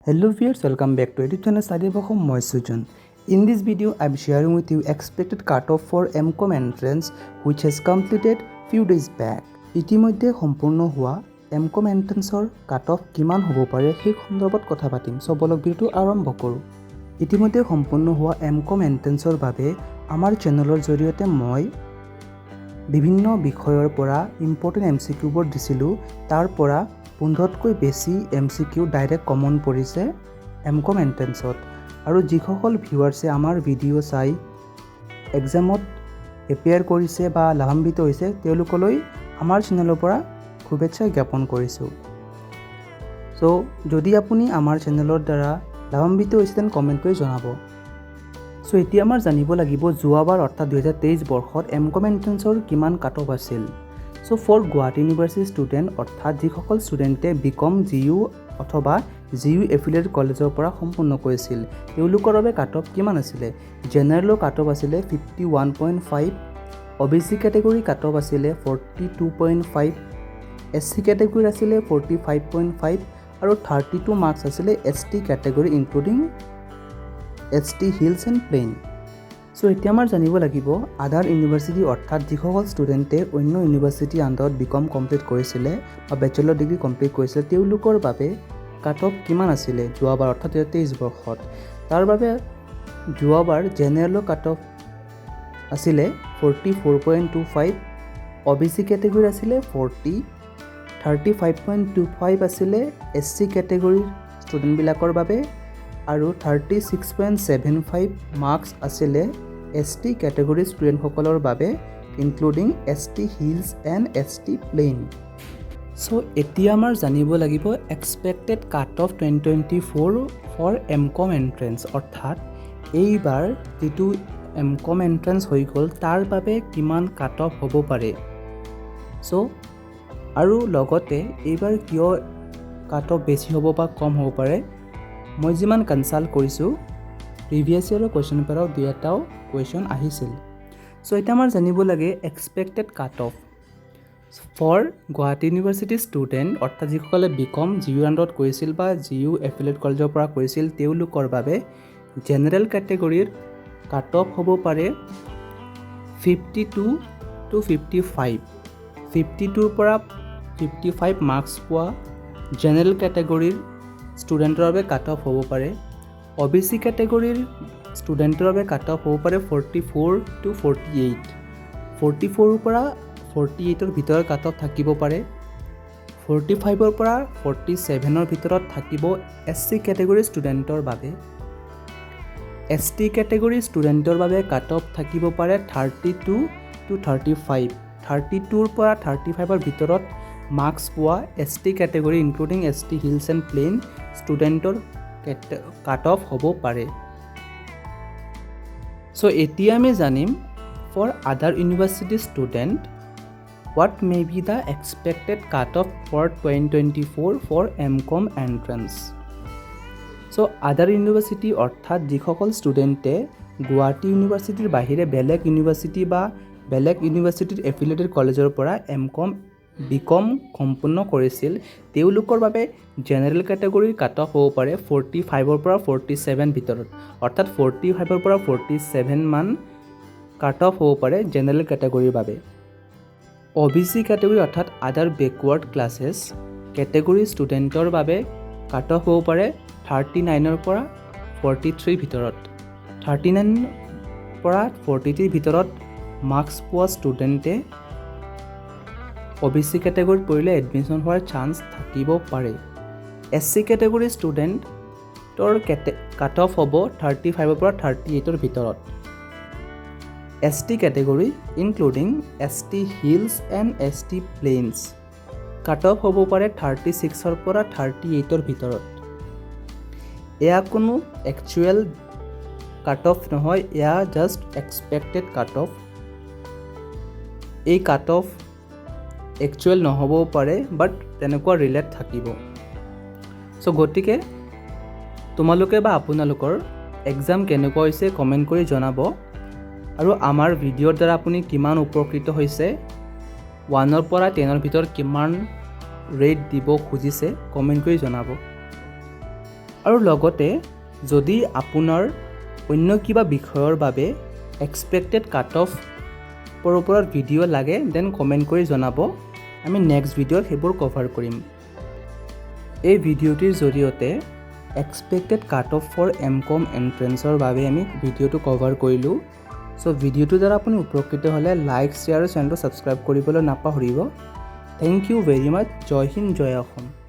Hello viewers, welcome back to YouTube channel Study of Assam. মই Sujan. In this video, I am sharing with you expected cutoff for MCom entrance, which has completed few days back. ইতিমধ্যে সম্পূৰ্ণ হোৱা M কম এণ্ট্ৰেঞ্চৰ cut off কিমান হ'ব পাৰে, সেই সন্দৰ্ভত কথা পাতিম। চ' বলক, ভিডিঅ'টো আৰম্ভ কৰোঁ। ইতিমধ্যে সম্পূৰ্ণ হোৱা এম কম এণ্ট্ৰেঞ্চৰ বাবে আমাৰ চেনেলৰ জৰিয়তে মই বিভিন্ন বিষয়ৰ পৰা ইম্পৰ্টেণ্ট এমচিকিউবোৰ দিছিলোঁ। তাৰ পৰা 15তকৈ বেছি এমচিকিউ ডাইৰেক্ট কমন পৰিছে এম কম এণ্ট্ৰেঞ্চত। আৰু যিসকল ভিউৱাৰ্ছে আমাৰ ভিডিঅ' চাই এক্সামত এপিয়াৰ কৰিছে বা লাভান্বিত হৈছে, তেওঁলোকলৈ আমাৰ চেনেলৰ পৰা শুভেচ্ছা জ্ঞাপন কৰিছোঁ। চ' যদি আপুনি আমাৰ চেনেলৰ দ্বাৰা লাভান্বিত হৈছে, তেন্তে কমেণ্ট কৰি জনাব। চ' এতিয়া আমাৰ জানিব লাগিব, যোৱাবাৰ অৰ্থাৎ 2023 বৰ্ষত এম কম এণ্ট্ৰেঞ্চৰ কিমান কাট অফ আছিল। চ' ফৰ গুৱাহাটী ইউনিভাৰ্চিটি ষ্টুডেণ্ট, অৰ্থাৎ যিসকল ষ্টুডেণ্টে বি কম জি ইউ অথবা জি ইউ এফিলিয়েট কলেজৰ পৰা সম্পূৰ্ণ কৰিছিল, তেওঁলোকৰ বাবে কাট অফ কিমান আছিলে? জেনেৰেলৰ কাট অফ আছিলে 51.5, OBC category cut off আছিলে 42.5, SC কেটেগৰীৰ আছিলে 45.5 আৰু 32 মাৰ্কছ আছিলে ST category, including ST hills and plain. So এতিয়া আমাৰ জানিব লাগিব আদাৰ ইউনিভাৰ্চিটি, অৰ্থাৎ যিসকল ষ্টুডেণ্টে অন্য ইউনিভাৰ্চিটিৰ আণ্ডাৰত বি কম কমপ্লিট কৰিছিলে বা বেচেলৰ ডিগ্ৰী কমপ্লিট কৰিছিলে, তেওঁলোকৰ বাবে কাট অফ কিমান আছিলে যোৱাবাৰ, অৰ্থাৎ 2023 বৰ্ষত। তাৰ বাবে যোৱাবাৰ জেনেৰেলৰ কাট অফ আছিলে 44.25, OBC কেটেগৰীৰ আছিলে 40, 35.25 আছিলে এছ চি কেটেগৰীৰ ষ্টুডেণ্টবিলাকৰ বাবে আৰু 36.75 মাৰ্কছ আছিলে এছ টি কেটেগৰীৰ ষ্টুডেণ্টসকলৰ বাবে, including ST hills and ST plain. So এতিয়া আমাৰ জানিব লাগিব expected cut off 2024 for M.Com entrance, অৰ্থাৎ এইবাৰ যিটো এম কম এণ্ট্ৰেঞ্চ হৈ গ'ল, তাৰ বাবে কিমান কাট অফ হ'ব পাৰে। চ' আৰু লগতে এইবাৰ কিয় কাট অফ বেছি হ'ব বা কম হ'ব পাৰে, মই যিমান কনচাল্ট কৰিছোঁ, প্ৰিভিয়াছ ইয়েৰৰ কুৱেশ্যন পেপাৰত দুই এটাও কুৱেশ্যন আহিছিল। চ' এতিয়া আমাৰ জানিব লাগে expected cut off for Gauhati University student, অৰ্থাৎ যিসকলে বি কম জি ইউ আণ্ডাৰত কৰিছিল বা জি ইউ এফিলিয়েট কলেজৰ পৰা কৰিছিল, তেওঁলোকৰ বাবে জেনেৰেল কেটেগৰীৰ কাট অফ হ'ব পাৰে 52 to 55। 52ৰ পৰা 55 মাৰ্কছ পোৱা জেনেৰেল কেটেগৰীৰ ষ্টুডেণ্টৰ বাবে কাট অফ হ'ব পাৰে। অ' বি চি কেটেগৰীৰ ষ্টুডেণ্টৰ বাবে কাট অফ হ'ব পাৰে 44 to 48। 44ৰ পৰা 48ৰ ভিতৰত কাট অফ থাকিব পাৰে। 45ৰ পৰা 47ৰ ভিতৰত থাকিব এছ চি কেটেগৰীৰ ষ্টুডেণ্টৰ বাবে। এছ টি কেটেগৰীৰ ষ্টুডেণ্টৰ বাবে কাট অফ থাকিব পাৰে 32 to 35। 32ৰ পৰা 35ৰ ভিতৰত মাৰ্কছ পোৱা ST category, including ST hills and plain ষ্টুডেণ্টৰ কাট অফ হ'ব পাৰে। চ' এতিয়া আমি জানিম for other university student, what may be the expected cut off for 2024 for M.Com entrance. So other university, অৰ্থাৎ যিসকল ষ্টুডেণ্টে গুৱাহাটী ইউনিভাৰ্চিটিৰ বাহিৰে বেলেগ ইউনিভাৰ্চিটি বা বেলেগ ইউনিভাৰ্চিটিৰ এফিলিয়েটেড কলেজৰ পৰা এম কম, বি কম সম্পূৰ্ণ কৰিছিল, তেওঁলোকৰ বাবে জেনেৰেল কেটেগৰীৰ কাট অফ হ'ব পাৰে 45ৰ পৰা 47 ভিতৰত, অৰ্থাৎ 45ৰ পৰা 47 মান কাট অফ হ'ব পাৰে জেনেৰেল কেটেগৰীৰ বাবে। অ' বি চি কেটেগৰী, অৰ্থাৎ আদাৰ বেকৱাৰ্ড ক্লাছেছ কেটেগৰী ষ্টুডেণ্টৰ বাবে কাট অফ হ'ব পাৰে 39ৰ পৰা 43ৰ ভিতৰত। 39 পৰা 43ৰ ভিতৰত মাৰ্কছ পোৱা ষ্টুডেণ্টে অ' বি চি কেটেগৰীত পৰিলে এডমিশ্যন হোৱাৰ চান্স থাকিব পাৰে। এছ চি কেটেগৰীৰ ষ্টুডেণ্টৰ কাট অফ হ'ব 35ৰ পৰা 38ৰ ভিতৰত। ST category, including ST hills and ST plains, cut off হ'ব পাৰে 36ৰ পৰা 38ৰ ভিতৰত। এয়া কোনো একচুৱেল কাট অফ নহয়, এয়া জাষ্ট এক্সপেক্টেড কাট অফ। এই কাট অফ একচুৱেল নহ'বও পাৰে, বাট তেনেকুৱা ৰিলেট থাকিব। চ' গতিকে তোমালোকে বা আপোনালোকৰ এক্সাম কেনেকুৱা হৈছে, কমেণ্ট কৰি জনাব। আৰু আমাৰ ভিডিঅ'ৰ দ্বাৰা আপুনি কিমান উপকৃত হৈছে, 1ৰ পৰা 10ৰ ভিতৰত কিমান ৰেট দিব খুজিছে, কমেণ্ট কৰি জনাব। আৰু লগতে যদি আপোনাৰ অন্য কিবা বিষয়ৰ বাবে এক্সপেক্টেড কাট অফৰ ওপৰত ভিডিঅ' লাগে, then comment কৰি জনাব। আমি নেক্সট ভিডিঅ'ত সেইবোৰ কভাৰ কৰিম। এই ভিডিঅ'টিৰ জৰিয়তে expected cut off for M.Com এণ্ট্ৰেঞ্চৰ বাবে আমি ভিডিঅ'টো কভাৰ কৰিলোঁ। চ' ভিডিঅ'টোৰ দ্বাৰা আপুনি উপকৃত হ'লে লাইক, শ্বেয়াৰ আৰু চেনেলটো ছাবস্ক্ৰাইব কৰিবলৈ নাপাহৰিব। Thank you very much. Jay Hind, Jay Assam.